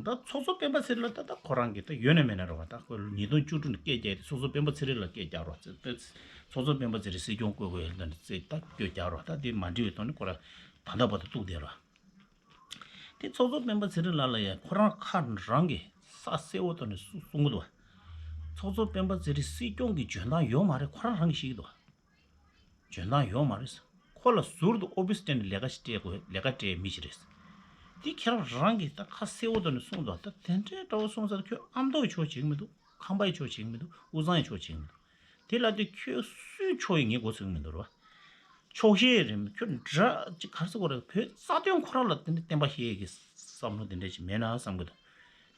ད་ཚོགས་གཙོ་སྤེན་པ་ཚེ་རིང་ལ་ད་ད་ཁོ་རང་གི་ད་ཡོད་ན་མེད་ན་རེད་བ། ད་ཁོ་ཉིས་སྟོང་བཅུ་དྲུག་ནས་སྐད་རྒྱག་དེ་ཚོགས་གཙོ་སྤེན་པ་ཚེ་རིང་ལ་སྐད་རྒྱག་རོགས་ཚེ་ཚོགས་གཙོ་སྤེན་པ་ཚེ་རིང་སྲིད་སྐྱོང་བསྐོ་དགོས་ཡོད་ད་ནི་ཚེ་ད་སྐད་རྒྱག་རོགས། ད་དེ་མ་འགྲིག་པའི་ཐོག་ནས་ཁོ་རང་ད་ལྟ་བར་དུ་གཏུག་བསྡད་རོགས། དེ་ཚོགས་གཙོ་སྤེན་པ་ཚེ་རིང་ལགས་ལ་ཡ་ཁོ་རང་ཁ་རང་གི་ས་གསལ་བོ་ཐོག་ནས་གསུ་གསུང་གི་འདུག་བ། ཚོགས་གཙོ་སྤེན་པ་ཚེ་རིང་སྲིད་སྐྱོང་གི་འཇོན་ཐང་ཡོད་མ་རེད། ཁོ་རང་རང་གིས་ཤེས་ཀྱི་འདུག་བ། འཇོན་ཐང་ཡོད་མ་རེད། ཁོ་ལ་ཟུར་དུ་ཨོ་ཕི་སི་སྤྲད་ནས་ལས་ཀ་ཞིག་སྤྲད་དགོས། ལས་ཀ་སྤྲད་མི་ཞིག་རེད། འདི་ཁྱེད་རང་རང་གིས་ད་ཁ་གསལ་བོ་དོན་ནས་གསུངས་འདུག་ད་དེ་འདྲའི་འདྲ་བོ་གསུངས་ཚར། ཁྱོད་ཨ་མདོ་ཡི་ཕྱོགས་བྱེད་ཀྱི་མི་འདུག་ཁམས་པ་ཡི་ཕྱོགས་བྱེད་ཀྱི་མི་འདུག་དབུས་གཙང་ཡི་ཕྱོགས་བྱེད་ཀྱི་མི་འདུག་དེ་ལ་དེ་ཁྱོད་སུའི་ཕྱོགས་ཡིན་ངས་མགོ་ཚོད་ཀྱི་མི་འདུག་ར་བ། ཕྱོགས་ཞེན་རེད། ཁྱོད་འདྲ་ཅིག་ག་རེ་ཟེར་དགོས་རེད། བོད་རྩ་དོན་ཁོ་རང་ལ་དེ་འདྲ་བརྟེན་པ་ཤེས་ཀྱི་བསམ་བློ་དེ་འདྲ་ཅིག་མེད་ན་བསམ་གྱི་འདུག་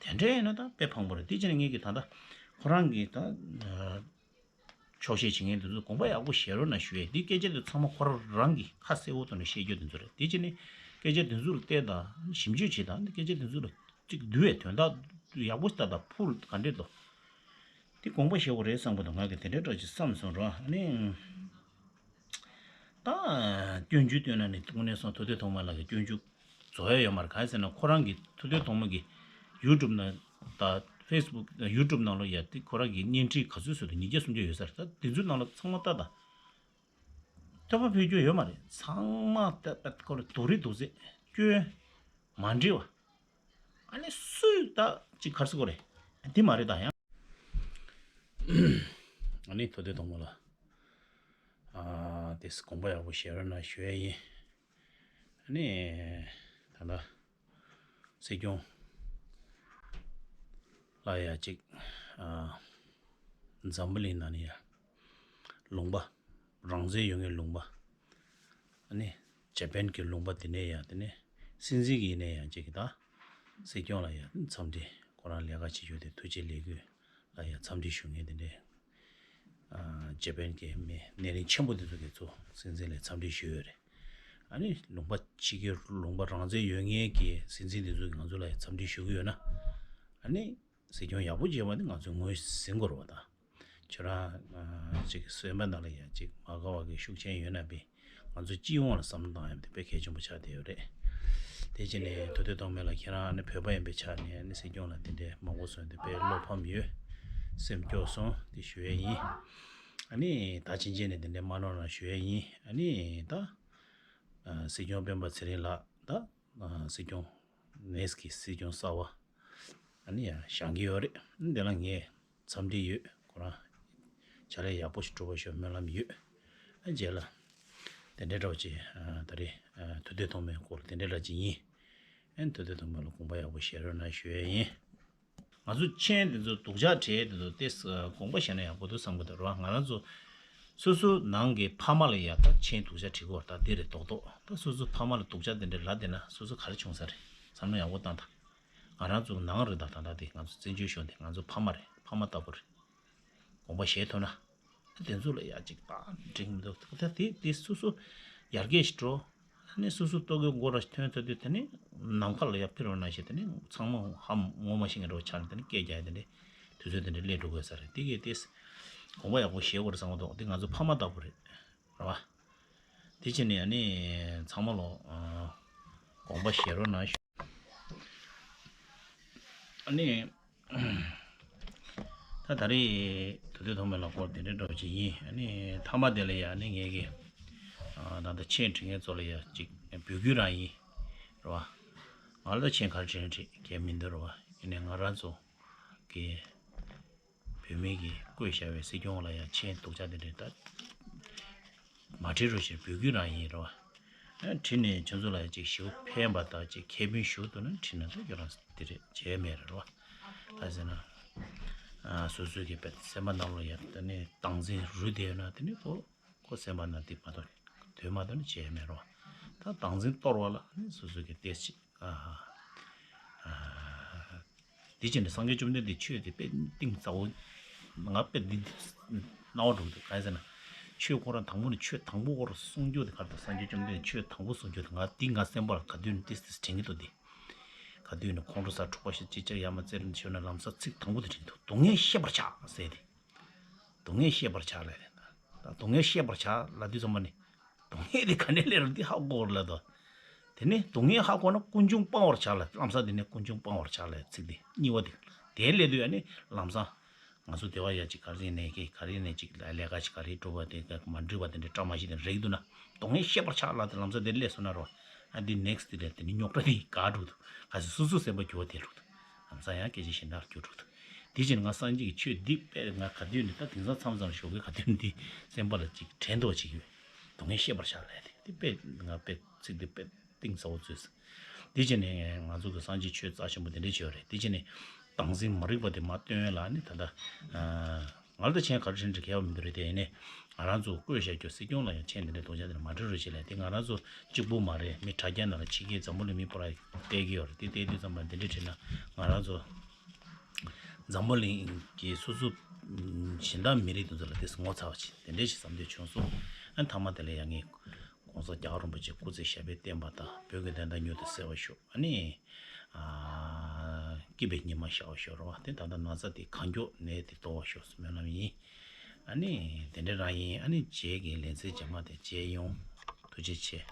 དེ་འདྲ་ཡིན་ན་ད་དཔེ་ཕངས་པོ་རེད། དེ་བྱས་ནས་ངས་ཀྱི་ད་ལྟ་ཁོ་རང་གིས་ད་ཕྱོགས་ཞེན་བྱེད་མཁན་དེ་ཚོ་དགོངས་པ་ཡག་པོ་བཞེས་རོགས་གནང་ཞུ་ཡས། འདི་སྐད་ཆ་དེ་ཚང་མ་ཁོ་རང་རང་གིས་ཁ་གསལ་བོ་ཐོག་ནས་བཤད་རྒྱུ་དེ་ཚོ་རེད། དེ་བྱས་ནས་སྐད་ཆ་དེ་ཚོ་ལ་བལྟས་དང་ཞིབ་འཇུག་བྱེད་དང་། འདི་སྐད་ཆ་དེ་ཚོ་ལ་ཅིག་བསྡུ་བའི་དོན་དག་ཡག་པོ་ལྟ་དང་ཕུར་ག་འདྲས་འདུག་དེ་དགོངས་པ་བཞེས་དགོས་རེད་བསམ་གྱི་འདུག་ང་གིས་དེ་འདྲའི་འདྲ་ཅིག་བསམ་སོང་ར། ཨ་ནི། ད་སྐྱོན་བརྗོད་བཏོན་ན་ནི་དངོས་གནས་སོང་ཐུབ་བསྟན་ཐོགས་མེད་ལགས་ཀྱི་སྐྱོན་བརྗོད་རྫོགས་ཡ་ཡོད་མ་རེད། གང་ཡིན་ཟེར་ན་ཁོ་རང་གི་ཐུབ་བསྟན་ཐོགས་མེད་ཀྱི་ཡུ་ཊུབ་ནང་དང་ཕེ་སི་བུག་ཡུ་ཊུབ་ནང་ལ་ཡ་དེ་ཁོ་རང་གི་བརྙན་འཕྲིན་ག་ཚོད་བཟོས་འདུག་ཉིས་བརྒྱ་སུམ་བརྒྱ་ཡོད་ས་རེད། ད་དེ་ཚོའི་ནང་ལ་ཚང་མ་ལྟ་དང་། ཐོས་པ་ཕུལ་རྒྱུ་ཡོད་མ་རེད། ཚང་མ་ལྟ་ཁོ་རང་སྡུག་རུས་སྡུག་ཚད་སྐྱོན་མ་འགྲིག་པ། ཨ་ནི་སུས་ད་ཅིག་ག་རེ་ཟེར་དགོས་རེད། འདི་མ་རེད་ད་ཡང་། ཨ་ནི་ཐུབ་བསྟན་ཐོགས་མེད་ལགས། ཨ་དེས་དགོངས་པ་ཡག་པོ་བཞེས་རོགས་གནང་ཞུ་ཡས་ཡིན། ཨ་ནི་ད་ལྟ་སྲིད་སྐྱོང་ལ་ཡ་ཅིག་ཨ་འཛམ་བུ་གླིང་ནང་ནས་ཡ་ལུང་པ་རང་བཙན་ཡོད་མཁན་ལུང་པ། ཨ་ནི་ཇ་པན་གྱི་ལུང་པ་དེ་ནས་ཡ་དེ་ནས་སྲིད་འཛིན་གྱི་ཡིན་ནས་ཡང་ཅིག་གི་ད་སྲིད་སྐྱོང་ལ་ཡ་འཚམས་འདྲི་ཁོ་རང་ལས་ཀ་བྱེད་རྒྱུ་དེ་ཐུགས་རྗེ་ལས་འགུལ་ལ་ཡ་འཚམས་འདྲི་ཞུ་མཁན་དེ་འདྲས། ཨ་ཇ་པན་གྱི་མི་སྣེ་རིང་ཆེན་པོ་དེ་ཚོ་གིས་ཚོ་སྲིད་འཛིན་ལ་འཚམས་འདྲི་ཞུས་ཡོད་རེད། ཨ་ནི་ལུང་པ་ཕྱི་རྒྱལ་ལུང་པ་རང་བཙན་ཡོད་མཁན་གྱི་སྲིད་འཛིན་དེ་ཚོ་གིས་ང་ཚོ་ལ་ཡ་འཚམས་འདྲི་ཞུ་གི་ཡོད་ན། ཨ་ནི་སྲིད་སྐྱོང་ཡག་པོ་བྱས་པ་ནི་ང་ཚོས་ངོས་ཟིན་དགོས་རེད་པ། ད་ཁྱོད་རང་ཅིག་སེམས་པ་ནང་ལ་ཡ་ཅིག་མ་དགའ་བ་གི་ཤུགས་རྐྱེན་ཡོད་ན་པས། ང་ཚོ་སྤྱི་ཡོངས་ལ་བསམ་བློ་བཏང་ཡ་དེ་དཔེ་གལ་ཆེན་པོ་ཆགས་བསྡད་ཡོད་རེད། དེ་བྱས་ནས་ཐུབ་བསྟན་ཐོགས་མེད་ལགས་ཁྱེད་རང་ཨ་ནི་བོད་པ་ཡིན་པའི་ཆ་ནས་ཨ་ནི་སྲིད་སྐྱོང་ལ་དེ་འདྲའི་མང་པོ་གསུངས་དེ་དཔེ་བློ་ཕམ་ཡོད། སེམས་སྐྱོ་སོང་དེ་ཞུ་ཡས་ཡིན། ཨ་ནི་ད་ཕྱིན་ཆད་ནས་དེ་འདྲའི་མ་གནང་རོགས་ཞུ་ཡས་ཡིན། ཨ་ནི་ད་སྲིད་སྐྱོང་སྤེན་པ་ཚེ་རིང་ལགས་ད་སྲིད་སྐྱོང་ནེགསི་གི་སྲིད་སྐྱོང་གསར་པ་ཨ་ནི་ཡང་བཞེངས་ཀྱི་ཡོད་རེད། འདི་ལ་ངས་འཚམས་འདྲི་ཡོད། ཁོ་རང་བྱ་ལས་ཡག་པོ་ཞིག་སྒྲུབ་པ་ཞིག་སྨོན་ལམ་ཡོད། ཨ་རྗེས་ལ་དེ་འདྲའི་འདྲ་བོ་ཅིག་ཨ་ད་རེས་ཨ་ཐུབ་བསྟན་ཐོགས་མེད་སྐོར་དེ་འདྲའི་འདྲ་ཅིག་ཡིན། ཨ་ཐུབ་བསྟན་ཐོགས་མེད་ལ་དགོངས་པ་ཡག་པོ་བཞེས་རོགས་གནང་ཞུ་ཡས་ཡིན། ང་ཚོ་མཆན་དེ་ཚོ་སྡུག་ཅག་བྲིས་དེ་ཚོ་ཏོག་ཙམ་དགོངས་པ་བཞེས་ན་ཡག་པོ་འདུག་བསམ་གི་འདུག་ར། ང་རང་ཚོ་སོ་སོ་ནང་གི་ཕ་མ་ལ་ཡ་ད་མཆན་སྡུག་ཅག་བྲིས་དགོས་རེད། ད་འདི་རེད་རྡོག་རྡོག་ད་སོ་སོ་ཕ་མ་ལ་སྡུག་ཅག་དེ་འདྲ་ལབ་བསྡད་ན་སོ་སོ་ག་རེ་བྱུང་ས་རེད། བསམ་བློ་ཡག་པོ་བཏང་དང་། ང་རང་ཚོ་ནང་རེད་ད། ད་ལྟ་དེ་ང་ཚོ་བཙན་བྱོལ་གཞུང་དེ་ང་ཚོ་ཕ་མ་རེད། ཕ་མ་ལྟ་བུ་རེད། དགོངས་པ་བཞེས་ཐུབ་ན། དེ་ཚོ་ལ་ཡ་ཅིག་ད་འགྲིག་མི་འདུག་ད་དེ་དེ་སོ་སོ་ཡར་རྒྱས་ཤིག་འགྲོ། ཨ་ནི་སོ་སོ་ལྟོ་གོས་མགོ་ར་ཐོན་ཚར་དུས་དེ་ནི་ནམ་མཁའ་ལ་ཡ་འཕུར་བ་ནང་བཞིན་དེ་ནི་ཚང་མ་ཧ་ངོ་མ་ཤེས་མཁན་འདྲ་བོ་ཆགས་ནས་དེ་ནི་སྐད་རྒྱག་ཡ་དེ་འདྲའི་དུས་ཚོད་དེ་འདྲ་སླེབས་འགྲོ་དགོས་ས་རེད། དེ་གས་དེ་དགོངས་པ་ཡག་པོ་བཞེས་དགོས་རེད་བསམ་གི་འདུག་དེ་ང་ཚོ་ཕ་མ་ལྟ་བུ་རེད། རེད་བ། དེ་བྱས་ནས་ཨ་ནི་ཚང་མ་ལོ་ཨ་དགོངས་པ་བཞེས་རོགས་གནང་ཞུ། ཨ་ནི་ད་ད་རེས་ཐུབ་བསྟན་ཐོགས་མེད་ལགས་སྐོར་དེ་འདྲའི་འདྲ་བོ་ཅིག་ཡིན། ཨ་ནི་མཐའ་མ་དེ་ལ་ཡ་ཨ་ནི་ངས་ཀྱི་ཨ་ད་ལྟ་མཆན་བྲིས་མཁན་ཚོ་ལ་ཡ་ཅིག་འབོད་སྐུལ་རང་ཡིན། རེད་བ། ང་ལ་ད་མཆན་ག་རེ་བྲིས་ན་བྲིས་གལ་མི་འདུག་རེད་བ། ཡིན་ནའི་ང་རང་ཚོ་གི་བོད་མི་གིས་བསྐོས་བཞག་པའི་སྲིད་སྐྱོང་ལ་ཡང་མཆན་སྡུག་ཅག་དེ་འདྲའི་ད་མ་བྲིས་རོགས་ཞེས་འབོད་སྐུལ་རང་ཡིན་རེད་བ། ཨ་བྲིས་ནས་ཁྱོད་ཚོ་ལ་ཡང་ཅིག་ཞེ་པོ་ཕན་པ་དང་ཅིག་ཁེ་ཕན་ཞུ་འདུག་ན་བྲིས་ན་ད་ཁྱོད་རང་དེ་རེད་བྱས་མེད་རེད་བ། ག་ཟེར་ན། ཨ་སོ་སོའི་གི་བས་སེམས་པ་ནང་ལ་ཡང་དེ་ནས་སྟངས་འཛིན་རུལ་བསྡད་ཡོད་ན་དེ་ནས་ཁོ་ཁོ་སེམས་པ་ནང་དེ་མ་གཏོགས་དོན་མ་གཏོགས་ནི་བྱས་མེད་རེད་བ། ད་སྟངས་འཛིན་གཏོར་བ་ལ་ནི་སོ་སོའི་གི་ཏོག་ཙམ་ཨ་ཨ། དེ་བྱས་ནས་སངས་རྒྱས་བཅོམ་ལྡན་འདས་ཆོས་དེ་དཔེ་གཏིང་ཟབ་པོ། ང་དཔེ་འདི་རྣ་བ་འགྲོ་གི་འདུག་གང་ཡིན་ཟེར་ན། ཆོས་ཁོ་རང་དང་པོ་ནས་ཆོས་དང་པོ་ཁོ་རང་གསུང་རྒྱུ་དེ་ག་རེ་འདུག་སངས་རྒྱས་བཅོམ་ལྡན་འདས་ཆོས་དང་པོ་གསུང་རྒྱུ་དེ་ང་འདི་ང་སེམས་པ་ལ་ག་དུས་ནས་ཏིས་ཏིས་དྲན་གྱི་འདུག་འདི། ག་དུས་ནས་ཁོང་ཁྲོ་ཟ་འཁྲུག་པ་ཞིག་ཅིག་ཅར་ཡ་མ་རྩེ་རིམ་ཞུ་ན་ལམ་སང་ཚིག་དང་པོ་དེ་དྲན་གྱི་འདུག་སྡུག་བསྔལ་ཤེས་པར་བྱ་ཟེར་ཏེ། སྡུག་བསྔལ་ཤེས་པར་བྱ་ལབ་རེད། ད་སྡུག་བསྔལ་ཤེས་པར་བྱ་ལབ་དུས་ཙམ་པ་ནི། སྡུག་བསྔལ་དེ་ག་ནས་སླེབས་རེད་འདི་ཧ་གོ་དགོས་རེད་ལབ་དོ། དེ་ནས་སྡུག་བསྔལ་ཧ་གོ་ན་ཀུན་འབྱུང་སྤང་བར་བྱ་ལབ་ལམ་སང་དེ་ནས་ཀུན་འབྱུང་སྤང་བར་བྱ་ལབ་ཚིག་དེ་གཉིས་པ་དེ། དེ་སླེབས་དུས་ཨ་ནི་ལམ་སང་། ང་ཚོ་དེ་བ་ཡ་ཅིག་ག་རེ་ནས་ཀྱི་ག་རེ་ནས་ཅིག་ལས་ཀ་ཅིག་ག་རེ་སྒྲུབ་པ་དེ་མ་འགྲུབ་པ་དེ་འདྲའི་བཀྲ་མ་ཤིས་དེ་རེག་འདུག་ན། སྡུག་བསྔལ་ཤེས་པར་བྱ་ལབ་དེ་ལམ་སང་དེ་སླེབས་སོང་ན་རོ། ཨ་འདི་ནེགསི་དེ་ལས་དེ་ནི་རྙོག་དྲ་དེ་ག་འགྲུབ་འདུག་ག་ཚོད་སོ་སོ་སེམས་པ་འགྱུར་བ་དེ་འགྲུབ་འདུག་ལམ་སང་ཡང་སྐད་ཆ་གཞན་དག་འགྱུར་འགྲོ་གི་འདུག་དེ་བཞིན་ང་སངས་རྒྱས་ཀྱི་ཆོས་འདི་དཔེ་ང་ག་དུས་ནས་ད་དེང་སང་མཚམས་མཚམས་ཞོགས་ཀས་ག་དུས་ནས་འདི་སེམས་པ་ལ་ཅིག་དྲན་ཐོག་ཅིག་ཡོད། སྡུག་བསྔལ་ཤེས་པར་བྱ་ལབ་དེ་དེ་དཔེ་ང་དཔེ་ཚིག་འདི་དཔེ་གཏིང་ཟབ་པོ་བཟོས་སོང་ དེ་བྱས་ནས་ང་ཚོ་གི་སངས་རྒྱས་ཆོས་རྩ་ཆེན་པོ་དེ་འདྲས་བྱས་ཡོད་རེད། དེ་བྱས་ནས་སྟངས་འཛིན་མ་རིག་པ་དེ་མར་སྟོན་ཡས་ལ་ནི་ད་ལྟ་ང་ལ་ད་ཆེན་ག་རེ་བྱས་ནས་གལ་བ་མི་འདུག་རེད། དེ་ཡིན་ནས་ང་རང་ཚོ་བསྐོས་བཞག་རྒྱུ་སྲིད་སྐྱོང་ལ་ཡང་མཆན་དེ་འདྲས་གཏོང་བྱ་དེ་འདྲས་མ་འབྲི་རོགས་བྱེད་ལ། དེ་ང་རང་ཚོ་གཅིག་པུ་མ་རེད། མི་དྲ་རྒྱ་ནང་ལ་ཕྱི་རྒྱལ་འཛམ་བུ་གླིང་མི་པོ་ར་བལྟས་ཀྱི་ཡོད་རེད། དེ་བལྟས་དུས་ཙམ་པ་འདི་འདྲས་བྲིས་ན་ང་རང་ཚོ་འཛམ་བུ་གླིང་གི་སོ་སོ་གཞན་དག་མི་རིགས་དེ་ཚོ་ལ་དེ་ངོ་ཚ་བ་ཅིག་དེ་འདྲས་ཞིག་བསམ་འདོད་བྱུང་སོང་། ཨ་ནི་མཐའ་མ་དེ་ལ་ཡང་ངས་༸གོང་ས་༸རྒྱལ་བ་རིན་པོ་ཆེ་སྐུ་ཚེ་ཞབས་པད་བརྟན་པ་དང་བོད་ཀྱི་བདེན་མཐའ་མྱུར་དུ་གསལ་བར་ཤོག་ཨ་ནི། ཨ། སྐྱིད་པའི་ཉི་མ་ཤར་བར་ཤོག་རེད་བ། དེ་ད་ལྟ་ན་ཚ་དེ་གང་མགྱོགས་ནད་དེ་དོར་བར་ཤོག་སྨོན་ལམ་ཡིན། ཨ་ནི་དེ་འདྲ་རང་ཡིན། ཨ་ནི་རྗེས་ཀྱི་ལེ་ཚན་རྗེས་མ་དེ་མཇལ་ཡོང་། ཐུགས་རྗེ་ཆེ།